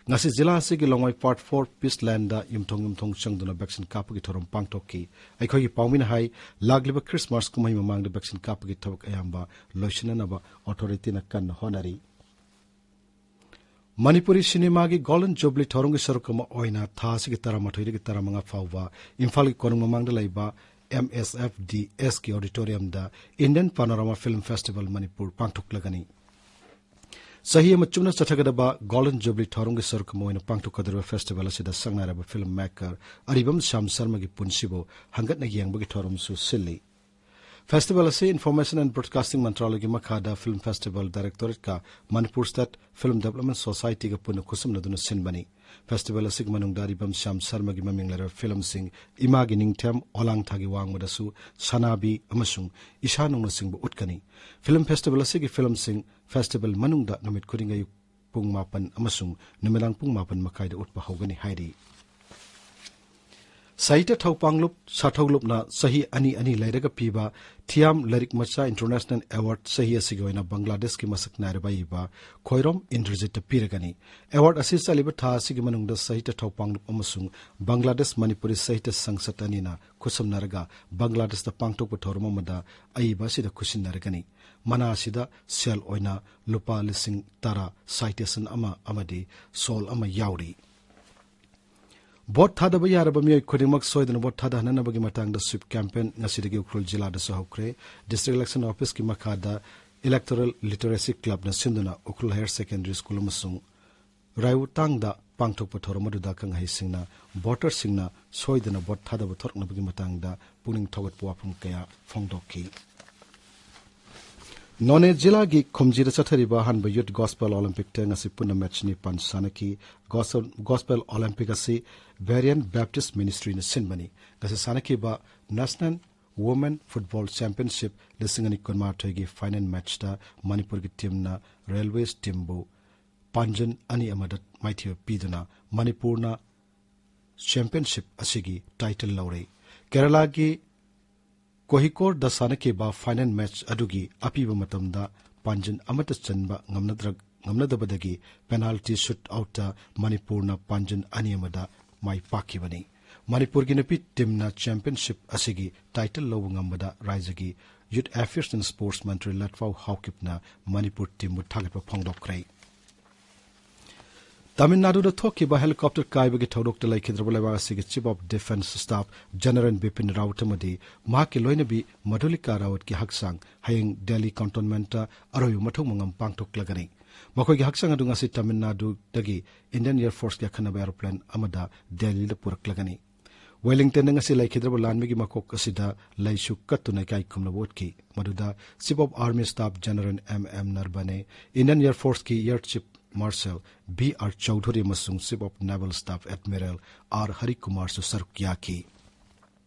ꯉꯁꯤ ꯖꯤꯂꯥ ꯑꯁꯤꯒꯤ ꯂꯣꯡꯃꯥꯏ ꯄꯥꯔꯠ ꯐꯣꯔ ꯄꯤꯁ ꯂꯦꯟꯗ ꯌꯨꯝꯊꯣꯡ ꯌꯨꯝꯊꯣꯡ ꯆꯪꯗꯨꯅ ꯚꯦꯛꯁꯤꯟ ꯀꯥꯞꯄꯒꯤ ꯊꯧꯔꯝ ꯄꯥꯡꯊꯣꯛꯈꯤ꯫ ꯑꯩꯈꯣꯏꯒꯤ ꯄꯥꯎꯃꯤꯅ ꯍꯥꯏ, ꯂꯥꯛꯂꯤꯕ ꯈ꯭ꯔꯤꯁꯃꯥꯁ ꯀꯨꯝꯍꯩ ꯃꯃꯥꯡꯗ ꯚꯦꯛꯁꯤꯟ ꯀꯥꯞꯄꯒꯤ ꯊꯕꯛ ꯑꯌꯥꯝꯕ ꯂꯣꯏꯁꯤꯟꯅꯅꯕ ꯑꯣꯊꯣꯔꯤꯇꯤꯅ ꯀꯟꯅ ꯍꯣꯠꯅꯔꯤ꯫ ꯃꯅꯤꯄꯨꯔꯤ ꯁꯤꯅꯦꯃꯥꯒꯤ ꯒꯣꯜꯗꯟ ꯖꯨꯕꯂꯤ ꯊꯧꯔꯝꯒꯤ ꯁꯔꯨꯛ ꯑꯃ ꯑꯣꯏꯅ ꯊꯥ ꯑꯁꯤꯒꯤ ꯇꯔꯥꯃꯥꯊꯣꯏꯗꯒꯤ ꯇꯔꯥꯃꯉꯥ ꯐꯥꯎꯕ ꯏꯝꯐꯥꯜꯒꯤ ꯀꯣꯅꯨꯡ ꯃꯃꯥꯡꯗ ꯂꯩꯕ ꯑꯦꯝ ꯑꯦꯁ ꯑꯦꯐ ꯗꯤ ꯑꯦꯁꯀꯤ ꯑꯣꯗꯤꯇꯣꯔꯤꯌꯝꯗ Indian panorama film festival Manipur ꯄꯥꯡꯊꯣꯛꯂꯒꯅꯤ꯫ ꯆꯍꯤ ꯑꯃ ꯆꯨꯞꯅ ꯆꯠꯊꯒꯗꯕ ꯒꯣꯜꯗꯟ ꯖꯨꯕꯂꯤ ꯊꯧꯔꯝꯒꯤ ꯁꯔꯨꯛ ꯑꯃ ꯑꯣꯏꯅ ꯄꯥꯡꯊꯣꯛꯀꯗꯧꯔꯤꯕ ꯐꯦꯁꯇꯤꯚꯦꯜ ꯑꯁꯤꯗ ꯁꯛꯅꯥꯏꯔꯕ ꯐꯤꯜꯝ ꯃꯦꯀꯔ ꯑꯔꯤꯕꯝ ꯁ꯭ꯌꯥꯝ ꯁꯔꯃꯒꯤ ꯄꯨꯟꯁꯤꯕꯨ ꯍꯪꯒꯠꯅ ꯌꯦꯡꯕꯒꯤ ꯊꯧꯔꯝꯁꯨ ꯁꯤꯜꯂꯤ꯫ ꯐꯦꯁꯇꯤꯚꯦꯜ ꯑꯁꯤ ꯏꯟꯐꯣꯔꯃꯦꯁꯟ ꯑꯦꯟ ꯕ꯭ꯔꯣꯗꯀꯥꯁꯇꯤꯡ ꯃꯟꯇ꯭ꯔꯥꯂꯌꯒꯤ ꯃꯈꯥꯗ ꯐꯤꯜꯝ ꯐꯦꯁꯇꯤꯚꯦꯜ ꯗꯥꯏꯔꯦꯛꯇꯣꯔꯦꯠꯀ ꯃꯅꯤꯄꯨꯔ ꯁ꯭ꯇꯦꯠ ꯐꯤꯜꯝ ꯗꯦꯕꯂꯞꯃꯦꯟ ꯁꯣꯁꯥꯏꯇꯤꯒ ꯄꯨꯟꯅ ꯈꯨꯠꯁꯝꯅꯗꯨꯅ ꯁꯤꯟꯕꯅꯤ꯫ ꯐꯦꯁꯇꯤꯚꯦꯜ ꯑꯁꯤꯒꯤ ꯃꯅꯨꯡꯗ ꯑꯔꯤꯕꯝ ꯁ꯭ꯌꯥꯝ ꯁꯔꯃꯒꯤ ꯃꯃꯤꯡ ꯂꯩꯔꯕ ꯐꯤꯜꯝꯁꯤꯡ ꯏꯃꯥꯒꯤ ꯅꯤꯡꯊꯦꯝ, ꯑꯣꯂꯥꯡ ꯊꯥꯒꯤ ꯋꯥꯡꯃꯗꯁꯨ, ꯁꯅꯥꯕꯤ ꯑꯃꯁꯨꯡ ꯏꯁꯥ ꯅꯧꯅꯆꯤꯡꯕ ꯎꯠꯀꯅꯤ꯫ ꯐꯤꯜꯝ ꯐꯦꯁꯇꯤꯚꯦꯜ ꯑꯁꯤꯒꯤ ꯐꯤꯜꯝꯁꯤꯡ ꯐꯦꯁꯇꯤꯚꯦꯜ ꯃꯅꯨꯡꯗ ꯅꯨꯃꯤꯠ ꯈꯨꯗꯤꯡꯒꯤ ꯑꯌꯨꯛ ꯄꯨꯡ ꯃꯥꯄꯟ ꯑꯃꯁꯨꯡ ꯅꯨꯃꯤꯗꯥꯡ ꯄꯨꯡ ꯃꯥꯄꯟ ꯃꯈꯥꯏꯗ ꯎꯠꯄ ꯍꯧꯒꯅꯤ ꯍꯥꯏꯔꯤ꯫ ꯁꯥꯍꯤꯇ꯭ꯌ ꯊꯧꯄꯥꯡꯂꯨꯞ ꯁꯥꯊꯧꯂꯨꯞꯅ ꯆꯍꯤ ꯑꯅꯤ ꯑꯅꯤ ꯂꯩꯔꯒ ꯄꯤꯕ ꯊꯤꯌꯥꯝ ꯂꯥꯏꯔꯤꯛ ꯃꯆꯥ ꯏꯟꯇꯔꯅꯦꯁꯅꯦꯜ ꯑꯦꯋꯥꯔꯗ ꯆꯍꯤ ꯑꯁꯤꯒꯤ ꯑꯣꯏꯅ ꯕꯪꯒ꯭ꯂꯥꯗꯦꯁꯀꯤ ꯃꯁꯛ ꯅꯥꯏꯔꯕ ꯑꯏꯕ ꯈꯣꯏꯔꯣꯝ ꯏꯟꯗ꯭ꯔꯖꯤꯠꯇ ꯄꯤꯔꯒꯅꯤ꯫ ꯑꯦꯋꯥꯔꯗ ꯑꯁꯤ ꯆꯠꯂꯤꯕ ꯊꯥ ꯑꯁꯤꯒꯤ ꯃꯅꯨꯡꯗ ꯁꯥꯍꯤꯇ꯭ꯌ ꯊꯧꯄꯥꯡꯂꯨꯞ ꯑꯃꯁꯨꯡ ꯕꯪꯒ꯭ꯂꯥꯗꯦꯁ ꯃꯅꯤꯄꯨꯔꯤ ꯁꯥꯍꯤꯇ꯭ꯌ ꯁꯪꯁꯠ ꯑꯅꯤꯅ ꯈꯨꯠꯁꯝꯅꯔꯒ ꯕꯪꯒ꯭ꯂꯥꯗꯦꯁꯇ ꯄꯥꯡꯊꯣꯛꯄ ꯊꯧꯔꯝ ꯑꯃꯗ ꯑꯏꯕ ꯑꯁꯤꯗ ꯈꯨꯠꯁꯤꯟꯅꯔꯒꯅꯤ꯫ ꯃꯅꯥ ꯑꯁꯤꯗ ꯁꯦꯜ ꯑꯣꯏꯅ ꯂꯨꯄꯥ ꯂꯤꯁꯤꯡ ꯇꯔꯥ citation ꯑꯃ ꯑꯃꯗꯤ ꯁꯣꯜ ꯑꯃ ꯌꯥꯎꯔꯤ꯫ ꯚꯣꯠ ꯊꯥꯗꯕ ꯌꯥꯔꯕ ꯃꯤꯑꯣꯏ ꯈꯨꯗꯤꯡꯃꯛ ꯁꯣꯏꯗꯅ ꯚꯣꯠ ꯊꯥꯗꯍꯟꯅꯕꯒꯤ ꯃꯇꯥꯡꯗ ꯁ꯭ꯋꯤꯞ ꯀꯦꯝꯄꯦꯟ ꯉꯁꯤꯗꯒꯤ ꯎꯈ꯭ꯔꯨꯜ ꯖꯤꯂꯥꯗꯁꯨ ꯍꯧꯈ꯭ꯔꯦ꯫ ꯗꯤꯁꯇ꯭ꯔꯤꯛ ꯏꯂꯦꯛꯁꯟ ꯑꯣꯐꯤꯁꯀꯤ ꯃꯈꯥꯗ ꯏꯂꯦꯛꯇꯣꯔꯦꯜ ꯂꯤꯇꯔꯦꯁꯤ ꯀ꯭ꯂꯕꯅ ꯁꯤꯟꯗꯨꯅ ꯎꯈ꯭ꯔꯨꯜ ꯍꯥꯌꯔ ꯁꯦꯀꯦꯟꯗꯔꯤ ꯁ꯭ꯀꯨꯜ ꯑꯃꯁꯨꯡ ꯔꯥꯏꯎꯇꯥꯡꯗ ꯄꯥꯡꯊꯣꯛꯄ ꯊꯧꯔꯝ ꯑꯗꯨꯗ ꯑꯈꯪ ꯑꯍꯩꯁꯤꯡꯅ ꯚꯣꯇꯔꯁꯤꯡꯅ ꯁꯣꯏꯗꯅ ꯚꯣꯠ ꯊꯥꯗꯕ ꯊꯣꯔꯛꯅꯕꯒꯤ ꯃꯇꯥꯡꯗ ꯄꯨꯛꯅꯤꯡ ꯊꯧꯒꯠꯄ ꯋꯥꯐꯝ ꯀꯌꯥ ꯐꯣꯡꯗꯣꯛꯈꯤ꯫ ꯅꯣꯅꯦ ꯖꯤꯂꯥꯒꯤ ꯈꯨꯝꯖꯤꯗ ꯆꯠꯊꯔꯤꯕ ꯑꯍꯥꯟꯕ ꯌꯨꯠ ꯒꯣꯁꯄꯦꯜ ꯑꯣꯂꯦꯝꯄꯤꯛꯇ ꯉꯁꯤ ꯄꯨꯟꯅ ꯃꯦꯠꯆ ꯅꯤꯄꯥꯟ ꯁꯥꯟꯅꯈꯤ꯫ ꯒꯣꯁ-, ꯒꯣꯁꯄꯦꯜ ꯑꯣꯂꯦꯝꯄꯤꯛ ꯑꯁꯤ ꯚꯦꯔꯤꯌꯟ ꯕꯦꯞꯇꯤꯁ ꯃꯤꯅꯤꯁꯇ꯭ꯔꯤꯅ ꯁꯤꯟꯕꯅꯤ꯫ ꯉꯁꯤ ꯁꯥꯟꯅꯈꯤꯕ ꯅꯦꯁꯅꯦꯜ ꯋꯨꯃꯦꯟ ꯐꯨꯠꯕꯣꯜ ꯆꯦꯝꯄꯤꯌꯟꯁꯤꯞ ꯂꯤꯁꯤꯡ ꯑꯅꯤ ꯀꯨꯟꯃꯥꯊꯣꯏꯒꯤ ꯐꯥꯏꯅꯦꯜ ꯃꯦꯠꯆꯇ ꯃꯅꯤꯄꯨꯔꯒꯤ ꯇꯤꯝꯅ ꯔꯦꯜꯋꯦꯁ ꯇꯤꯝꯕꯨ ꯄꯥꯟꯖꯟ ꯑꯅꯤ ꯑꯃꯗ ꯃꯥꯏꯊꯤꯕ ꯄꯤꯗꯨꯅ ꯃꯅꯤꯄꯨꯔꯅ ꯆꯦꯝꯄꯤꯌꯟꯁꯤꯞ ꯑꯁꯤꯒꯤ ꯇꯥꯏꯇꯜ ꯂꯧꯔꯦ꯫ ꯀꯦꯔꯂꯥꯒꯤ ꯀꯣꯍꯤꯀꯣꯔꯗ ꯁꯥꯟꯅꯈꯤꯕ ꯐꯥꯏꯅꯦꯜ ꯃꯦꯆ ꯑꯗꯨꯒꯤ ꯑꯄꯤꯕ ꯃꯇꯝꯗ ꯄꯥꯟꯖꯤꯟ ꯑꯃꯠꯇ ꯆꯟꯕ ꯉꯝꯅꯗ꯭ꯔ-, ꯉꯝꯅꯗꯕꯗꯒꯤ ꯄꯦꯅꯥꯜꯇꯤ ꯁꯨꯠ ꯑꯥꯎꯠꯇ ꯃꯅꯤꯄꯨꯔꯅ ꯄꯥꯟꯖꯤꯟ ꯑꯅꯤ ꯑꯃꯗ ꯃꯥꯏ ꯄꯥꯛꯈꯤꯕꯅꯤ꯫ ꯃꯅꯤꯄꯨꯔꯒꯤ ꯅꯨꯄꯤ ꯇꯤꯝꯅ ꯆꯦꯝꯄꯤꯌꯟꯁꯤꯞ ꯑꯁꯤꯒꯤ ꯇꯥꯏꯇꯜ ꯂꯧꯕ ꯉꯝꯕꯗ ꯔꯥꯏꯖ꯭ꯌꯒꯤ ꯌꯨꯠ ꯑꯦꯐꯤꯌꯔꯁ ꯑꯦꯟ ꯁ꯭ꯄꯣꯔꯠꯁ ꯃꯟꯇ꯭ꯔꯤ ꯂꯠꯐꯥꯎ ꯍꯥꯎꯀꯤꯞꯅ ꯃꯅꯤꯄꯨꯔ ꯇꯤꯝꯕꯨ ꯊꯥꯒꯠꯄ ꯐꯣꯡꯗꯣꯛꯈ꯭ꯔꯦ꯫ ꯇꯥꯃꯤꯜ ꯅꯥꯗꯨꯗ ꯊꯣꯛꯈꯤꯕ ꯍꯦꯂꯤꯀꯣꯞꯇꯔ ꯀꯥꯏꯕꯒꯤ ꯊꯧꯗꯣꯛꯇ ꯂꯩꯈꯤꯗ꯭ꯔꯕ ꯂꯩꯕꯥꯛ ꯑꯁꯤꯒꯤ chief of defence staff general Bipin Rawat ꯑꯃꯗꯤ ꯃꯍꯥꯛꯀꯤ ꯂꯣꯏꯅꯕꯤ ꯃꯙꯨꯂꯤꯀꯥ ꯔꯥꯋꯠꯀꯤ ꯍꯛꯆꯥꯡ ꯍꯌꯦꯡ ꯗꯦꯜꯂꯤ ꯀꯦꯟꯇꯣꯟꯃꯦꯟꯠꯇ ꯑꯔꯣꯏꯕ ꯃꯊꯧ ꯃꯉꯝ ꯄꯥꯡꯊꯣꯛꯂꯒꯅꯤ꯫ ꯃꯈꯣꯏꯒꯤ ꯍꯛꯆꯥꯡ ꯑꯗꯨ ꯉꯁꯤ ꯇꯥꯃꯤꯜ ꯅꯥꯗꯨꯗꯒꯤ ꯏꯟꯗꯤꯌꯟ ꯑꯦꯌꯔ ꯐꯣꯔꯁꯀꯤ ꯑꯈꯟꯅꯕ ꯑꯦꯔꯣꯄ꯭ꯂꯦꯟ ꯑꯃꯗ ꯗꯦꯜꯂꯤꯗ ꯄꯨꯔꯛꯂꯒꯅꯤ꯫ ꯋꯦꯂꯤꯡꯇꯟꯗ ꯉꯁꯤ ꯂꯩꯈꯤꯗ꯭ꯔꯕ ꯂꯥꯟꯃꯤꯒꯤ ꯃꯀꯣꯛ ꯑꯁꯤꯗ ꯂꯩꯁꯨ ꯀꯠꯇꯨꯅ ꯏꯀꯥꯏ ꯈꯨꯝꯅꯕ ꯎꯠꯈꯤ꯫ ꯃꯗꯨꯗ chief of army staff general M M Naravane, Indian air ꯐꯣꯔꯁꯀꯤ air chief marshal B R Chaudhuri ꯑꯃꯁꯨꯡ chief of naval staff admiral R ꯍꯔꯤꯀꯨꯃꯥꯔꯁꯨ ꯁꯔꯨꯛ ꯌꯥꯈꯤ꯫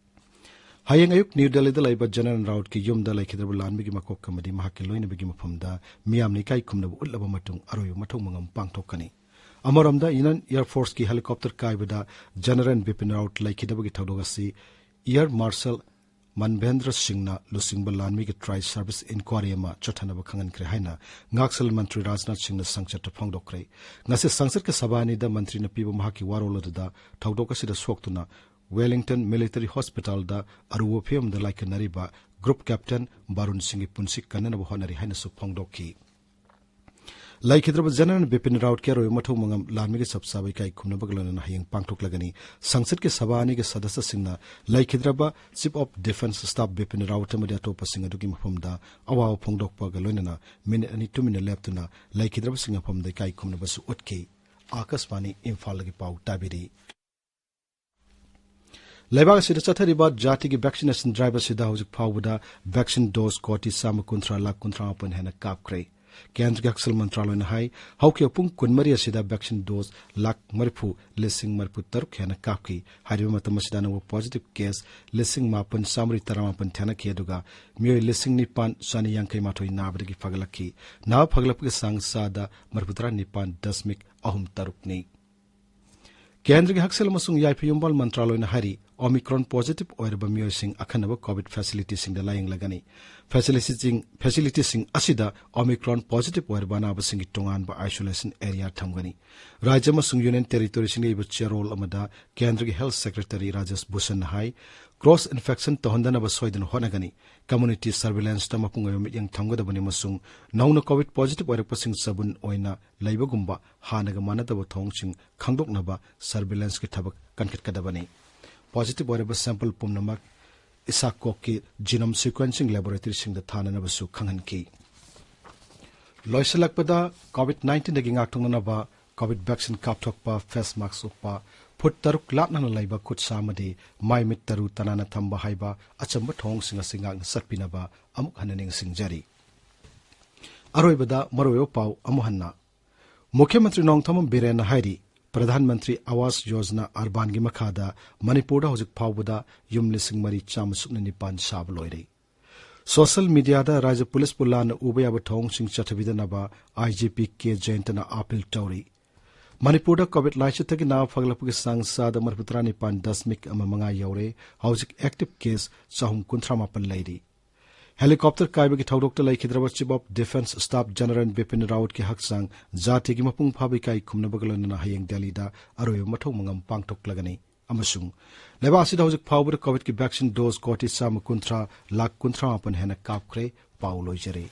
ꯍꯌꯦꯡ ꯑꯌꯨꯛ ꯅ꯭ꯌꯨ ꯗꯦꯜꯂꯤꯗ ꯂꯩꯕ ꯖꯦꯅꯔꯦꯜ ꯔꯥꯎꯠꯀꯤ ꯌꯨꯝꯗ ꯂꯩꯈꯤꯗ꯭ꯔꯕ ꯂꯥꯟꯃꯤꯒꯤ ꯃꯀꯣꯛ ꯑꯃꯗꯤ ꯃꯍꯥꯛꯀꯤ ꯂꯣꯏꯅꯕꯤꯒꯤ ꯃꯐꯝꯗ ꯃꯤꯌꯥꯝꯅ ꯏꯀꯥꯏ ꯈꯨꯝꯅꯕ ꯎꯠꯂꯕ ꯃꯇꯨꯡ ꯑꯔꯣꯏꯕ ꯃꯊꯧ ꯃꯉꯝ ꯄꯥꯡꯊꯣꯛꯀꯅꯤ꯫ ꯑꯃꯔꯣꯝꯗ, ꯏꯟꯗꯤꯌꯟ ꯑꯦꯌꯔ ꯐꯣꯔꯁꯀꯤ ꯍꯦꯂꯤꯀꯣꯞꯇꯔ ꯀꯥꯏꯕꯗ ꯖꯦꯅꯔꯦꯜ ꯕꯤꯄꯤꯟ ꯔꯥꯎꯠ ꯂꯩꯈꯤꯗꯕꯒꯤ ꯊꯧꯗꯣꯛ ꯑꯁꯤ ꯑꯦꯌꯔ ꯃꯥꯔꯁꯦꯜ ꯃꯟꯚꯦꯟꯗ꯭ꯔ ꯁꯤꯡꯅ ꯂꯨꯆꯤꯡꯕ ꯂꯥꯟꯃꯤꯒꯤ ꯇ꯭ꯔꯥꯏ ꯁꯔꯚꯤꯁ ꯏꯟꯀ꯭ꯋꯥꯔꯤ ꯑꯃ ꯆꯠꯊꯅꯕ ꯈꯪꯍꯟꯈ꯭ꯔꯦ ꯍꯥꯏꯅ ꯉꯥꯛꯁꯦꯜ ꯃꯟꯇ꯭ꯔꯤ ꯔꯥꯖꯅꯥꯊ ꯁꯤꯡꯅ ꯁꯪꯁꯠꯇ ꯐꯣꯡꯗꯣꯛꯈ꯭ꯔꯦ꯫ ꯉꯁꯤ ꯁꯪꯁꯠꯀꯤ ꯁꯚꯥ ꯑꯅꯤꯗ ꯃꯟꯇ꯭ꯔꯤꯅ ꯄꯤꯕ ꯃꯍꯥꯛꯀꯤ ꯋꯥꯔꯣꯜ ꯑꯗꯨꯗ ꯊꯧꯗꯣꯛ ꯑꯁꯤꯗ ꯁꯣꯛꯇꯨꯅ ꯋꯦꯂꯤꯡꯇꯟ ꯃꯤꯂꯤꯇꯔꯤ ꯍꯣꯁꯄꯤꯇꯥꯜꯗ ꯑꯔꯨꯕ ꯐꯤꯕꯝꯗ ꯂꯥꯏꯀꯠꯅꯔꯤꯕ ꯒ꯭ꯔꯨꯞ ꯀꯦꯞꯇꯦꯟ ꯕꯥꯔꯨꯟ ꯁꯤꯡꯒꯤ ꯄꯨꯟꯁꯤ ꯀꯟꯅꯅꯕ ꯍꯣꯠꯅꯔꯤ ꯍꯥꯏꯅꯁꯨ ꯐꯣꯡꯗꯣꯛꯈꯤ꯫ ꯂꯩꯈꯤꯗ꯭ꯔꯕ ꯖꯦꯅꯔꯦꯜ ꯕꯤꯄꯤꯟ ꯔꯥꯎꯠꯀꯤ ꯑꯔꯣꯏꯕ ꯃꯊꯧ ꯃꯉꯝ ꯂꯥꯟꯃꯤꯒꯤ ꯆꯞ ꯆꯥꯕ ꯏꯀꯥꯏ ꯈꯨꯝꯅꯕꯒ ꯂꯣꯏꯅꯅ ꯍꯌꯦꯡ ꯄꯥꯡꯊꯣꯛꯂꯒꯅꯤ꯫ ꯁꯪꯁꯠꯀꯤ ꯁꯚꯥ ꯑꯅꯤꯒꯤ ꯁꯗꯁ꯭ꯌꯁꯤꯡꯅ ꯂꯩꯈꯤꯗ꯭ꯔꯕ chief of defence staff Bipin Rawat ꯑꯃꯗꯤ ꯑꯇꯣꯞꯄꯁꯤꯡ ꯑꯗꯨꯒꯤ ꯃꯐꯝꯗ ꯑꯋꯥꯕ ꯐꯣꯡꯗꯣꯛꯄꯒ ꯂꯣꯏꯅꯅ ꯃꯤꯅꯤꯠ ꯑꯅꯤ ꯇꯨꯃꯤꯟꯅ ꯂꯦꯞꯇꯨꯅ ꯂꯩꯈꯤꯗ꯭ꯔꯕꯁꯤꯡꯒꯤ ꯃꯐꯝꯗ ꯏꯀꯥꯏ ꯈꯨꯝꯅꯕꯁꯨ ꯎꯠꯈꯤ꯫ ꯑꯥꯀꯥꯁꯕꯥꯅꯤ ꯏꯝꯐꯥꯜꯗꯒꯤ ꯄꯥꯎ ꯇꯥꯕꯤꯔꯤ꯫ ꯂꯩꯕꯥꯛ ꯑꯁꯤꯗ ꯆꯠꯊꯔꯤꯕ ꯖꯥꯇꯤꯒꯤ ꯚꯦꯛꯁꯤꯅꯦꯁꯟ ꯗ꯭ꯔꯥꯏꯚ ꯑꯁꯤꯗ ꯍꯧꯖꯤꯛ ꯐꯥꯎꯕꯗ ꯚꯦꯛꯁꯤꯟ ꯗꯣꯁ ꯀꯣꯇꯤ ꯆꯥꯝꯃ ꯀꯨꯟꯊ꯭ꯔꯥ ꯂꯥꯈ ꯀꯨꯟꯊ꯭ꯔꯥ ꯃꯥꯄꯟ ꯍꯦꯟꯅ ꯀꯥꯞꯈ꯭ꯔꯦ꯫ ꯀꯦꯟꯗ꯭ꯔꯒꯤ ꯍꯛꯁꯦꯜ ꯃꯟꯇ꯭ꯔꯥꯂꯣꯏꯅ ꯍꯥꯏ, ꯍꯧꯈꯤꯕ ꯄꯨꯡ ꯀꯨꯟꯃꯔꯤ ꯑꯁꯤꯗ ꯚꯦꯛꯁꯤꯟ ꯗꯣꯁ ꯂꯥꯈ ꯃꯔꯤꯐꯨ ꯂꯤꯁꯤꯡ ꯃꯔꯤꯐꯨ ꯇꯔꯨꯛ ꯍꯦꯟꯅ ꯀꯥꯞꯈꯤ꯫ ꯍꯥꯏꯔꯤꯕ ꯃꯇꯝ ꯑꯁꯤꯗ ꯑꯅꯧꯕ ꯄꯣꯖꯤꯇꯤꯚ ꯀꯦꯁ ꯂꯤꯁꯤꯡ ꯃꯥꯄꯟ ꯆꯥꯃꯔꯤ ꯇꯔꯥꯃꯥꯄꯟ ꯊꯦꯡꯅꯈꯤ, ꯑꯗꯨꯒ ꯃꯤꯑꯣꯏ ꯂꯤꯁꯤꯡ ꯅꯤꯄꯥꯟ ꯆꯅꯤ ꯌꯥꯡꯈꯩ ꯃꯥꯊꯣꯏ ꯅꯥꯕꯗꯒꯤ ꯐꯒꯠꯂꯛꯈꯤ꯫ ꯅꯥꯕ ꯐꯒꯠꯂꯛꯄꯒꯤ ꯆꯥꯡ ꯆꯥꯗ ꯃꯔꯤꯐꯨꯇꯔꯥ ꯅꯤꯄꯥꯟ ꯗꯁꯃꯤꯛ ꯑꯍꯨꯝ ꯇꯔꯨꯛꯅꯤ꯫ ꯀꯦꯟꯗ꯭ꯔꯒꯤ ꯍꯛꯁꯦꯜ ꯑꯃꯁꯨꯡ ꯌꯥꯏꯐ ꯌꯨꯝꯕꯥꯜ ꯃꯟꯇ꯭ꯔꯥꯂꯣꯏꯅ ꯍꯥꯏꯔꯤ, ꯑꯣꯃꯤꯀ꯭ꯔꯣꯟ ꯄꯣꯖꯤꯇꯤꯚ ꯑꯣꯏꯔꯕ ꯃꯤꯑꯣꯏꯁꯤꯡ ꯑꯈꯟꯅꯕ ꯀꯣꯚꯤꯗ ꯐꯦꯁꯤꯂꯤꯇꯤꯁꯤꯡꯗ ꯂꯥꯌꯦꯡꯂꯒꯅꯤ꯫ ꯐꯦꯁꯤꯂꯤꯇꯤꯁꯤꯡ, ꯐꯦꯁꯤꯂꯤꯇꯤꯁꯤꯡ ꯑꯁꯤꯗ ꯑꯣꯃꯤꯀ꯭ꯔꯣꯟ ꯄꯣꯖꯤꯇꯤꯚ ꯑꯣꯏꯔꯕ ꯑꯅꯥꯕꯁꯤꯡꯒꯤ ꯇꯣꯉꯥꯟꯕ ꯑꯥꯏꯁꯣꯂꯦꯁꯟ ꯑꯦꯔꯤꯌꯥ ꯊꯝꯒꯅꯤ꯫ ꯔꯥꯖ꯭ꯌ ꯑꯃꯁꯨꯡ ꯌꯨꯅꯤꯌꯟ ꯇꯦꯔꯤꯇꯣꯔꯤꯁꯤꯡꯗ ꯏꯕ ꯆꯦꯔꯣꯜ ꯑꯃꯗ ꯀꯦꯟꯗ꯭ꯔꯒꯤ ꯍꯦꯜꯊ ꯁꯦꯀ꯭ꯔꯦꯇꯔꯤ ꯔꯥꯖꯦꯁ ꯚꯨꯁꯟꯅ ꯍꯥꯏ, ꯀ꯭ꯔꯣꯁ ꯏꯟꯐꯦꯛꯁꯟ ꯇꯧꯍꯟꯗꯅꯕ ꯁꯣꯏꯗꯅ ꯍꯣꯠꯅꯒꯅꯤ꯫ ꯀꯝꯃ꯭ꯌꯨꯅꯤꯇꯤ ꯁꯔꯚꯤꯂꯦꯟꯁꯇ ꯃꯄꯨꯡ ꯑꯣꯏꯕ ꯃꯤꯠꯌꯦꯡ ꯊꯝꯒꯗꯕꯅꯤ ꯑꯃꯁꯨꯡ ꯅꯧꯅ ꯀꯣꯚꯤꯗ ꯄꯣꯖꯤꯇꯤꯚ ꯑꯣꯏꯔꯛꯄꯁꯤꯡ ꯆꯕꯨꯟ ꯑꯣꯏꯅ ꯂꯩꯕꯒꯨꯝꯕ ꯍꯥꯟꯅꯒ ꯃꯥꯟꯅꯗꯕ ꯊꯧꯑꯣꯡꯁꯤꯡ ꯈꯪꯗꯣꯛꯅꯕ ꯁꯔꯚꯤꯂꯦꯟꯁꯀꯤ ꯊꯕꯛ ꯀꯟꯈꯠꯀꯗꯕꯅꯤ꯫ ꯄꯣꯖꯤꯇꯤꯚ ꯑꯣꯏꯔꯕ ꯁꯦꯝꯄꯜ ꯄꯨꯝꯅꯃꯛ ꯏꯁꯥꯀꯣꯛꯀꯤ ꯖꯤꯅꯣꯝ ꯁꯤꯀ꯭ꯋꯦꯟꯁꯤꯡ ꯂꯦꯕꯣꯔꯦꯇꯔꯤꯁꯤꯡꯗ ꯊꯥꯅꯅꯕꯁꯨ ꯈꯪꯍꯟꯈꯤ꯫ ꯂꯣꯏꯁꯤꯜꯂꯛꯄꯗ, ꯀꯣꯚꯤꯗ ꯅꯥꯏꯟꯇꯤꯟꯗꯒꯤ ꯉꯥꯛꯊꯣꯛꯅꯅꯕ ꯀꯣꯚꯤꯗ ꯚꯦꯛꯁꯤꯟ ꯀꯥꯞꯊꯣꯛꯄ, ꯐꯦꯁ ꯃꯥꯛꯁ ꯎꯞꯄ, ꯐꯨꯠ ꯇꯔꯨꯛ ꯂꯥꯞꯅꯅ ꯂꯩꯕ ꯈꯨꯠ ꯁꯥ ꯑꯃꯗꯤ ꯃꯥꯏ ꯃꯤꯠ ꯇꯔꯨ ꯇꯅꯥꯟꯅ ꯊꯝꯕ ꯍꯥꯏꯕ ꯑꯆꯝꯕ ꯊꯧꯑꯣꯡꯁꯤꯡ ꯑꯁꯤ ꯉꯥꯛꯅ ꯆꯠꯄꯤꯅꯕ ꯑꯃꯨꯛ ꯍꯟꯅ ꯅꯤꯡꯁꯤꯡꯖꯔꯤ꯫ ꯑꯔꯣꯏꯕꯗ ꯃꯔꯨꯑꯣꯏꯕ ꯄꯥꯎ ꯑꯃꯨꯛ ꯍꯟꯅ꯫ ꯃꯨꯈ꯭ꯌ ꯃꯟꯇ꯭ꯔꯤ ꯅꯣꯡꯊꯣꯝꯕꯝ ꯕꯤꯔꯦꯟꯅ ꯍꯥꯏꯔꯤ, ꯄ꯭ꯔꯙꯥꯟ ꯃꯟꯇ꯭ꯔꯤ ꯑꯋꯥꯁ ꯌꯣꯖꯅꯥ ꯑꯔꯕꯥꯟꯒꯤ ꯃꯈꯥꯗ ꯃꯅꯤꯄꯨꯔꯗ ꯍꯧꯖꯤꯛ ꯐꯥꯎꯕꯗ ꯌꯨꯝ ꯂꯤꯁꯤꯡ ꯃꯔꯤ ꯆꯥꯝꯃ ꯁꯨꯞꯅ ꯅꯤꯄꯥꯟ ꯁꯥꯕ ꯂꯣꯏꯔꯦ꯫ ꯁꯣꯁꯤꯌꯦꯜ ꯃꯤꯗꯤꯌꯥꯗ ꯔꯥꯖ꯭ꯌ ꯄꯨꯂꯤꯁꯄꯨ ꯂꯥꯟꯅ ꯎꯕ ꯌꯥꯕ ꯊꯧꯑꯣꯡꯁꯤꯡ ꯆꯠꯊꯕꯤꯗꯅꯕ ꯑꯥꯏ ꯖꯤ ꯄꯤ ꯀꯦ ꯖꯌꯟꯇꯅ ꯑꯥꯄꯤꯜ ꯇꯧꯔꯤ꯫ ꯃꯅꯤꯄꯨꯔꯗ ꯀꯣꯚꯤꯗ ꯂꯥꯏꯆꯠꯇꯒꯤ ꯅꯥꯕ ꯐꯒꯠꯂꯛꯄꯒꯤ ꯆꯥꯡ ꯆꯥꯗ ꯃꯔꯤꯐꯨꯇꯔꯥ ꯅꯤꯄꯥꯟ ꯗꯁꯃꯤꯛ ꯑꯃ ꯃꯉꯥ ꯌꯧꯔꯦ꯫ ꯍꯧꯖꯤꯛ ꯑꯦꯛꯇꯤꯚ ꯀꯦꯁ ꯆꯍꯨꯝ ꯀꯨꯟꯊ꯭ꯔꯥ ꯃꯥꯄꯟ ꯂꯩꯔꯤ꯫ ꯍꯦꯂꯤꯀꯣꯞꯇꯔ ꯀꯥꯏꯕꯒꯤ ꯊꯧꯗꯣꯛꯇ ꯂꯩꯈꯤꯗ꯭ꯔꯕ chief of defence staff general Bipin ꯔꯥꯋꯠꯀꯤ ꯍꯛꯆꯥꯡ ꯖꯥꯇꯤꯒꯤ ꯃꯄꯨꯡ ꯐꯥꯕ ꯏꯀꯥꯏ ꯈꯨꯝꯅꯕꯒ ꯂꯣꯏꯅꯅ ꯍꯌꯦꯡ ꯗꯦꯜꯂꯤꯗ ꯑꯔꯣꯏꯕ ꯃꯊꯧ ꯃꯉꯝ ꯄꯥꯡꯊꯣꯛꯂꯒꯅꯤ꯫ ꯑꯃꯁꯨꯡ ꯂꯩꯕꯥꯛ ꯑꯁꯤꯗ ꯍꯧꯖꯤꯛ ꯐꯥꯎꯕꯗ ꯀꯣꯚꯤꯗꯀꯤ ꯚꯦꯛꯁꯤꯟ ꯗꯣꯁ ꯀꯣꯇꯤ ꯆꯥꯝꯃ ꯀꯨꯟꯊ꯭ꯔꯥ ꯂꯥꯈ ꯀꯨꯟꯊ꯭ꯔꯥ ꯃꯥꯄꯟ ꯍꯦꯟꯅ ꯀꯥꯞꯈ꯭ꯔꯦ꯫ ꯄꯥꯎ ꯂꯣꯏꯖꯔꯦ꯫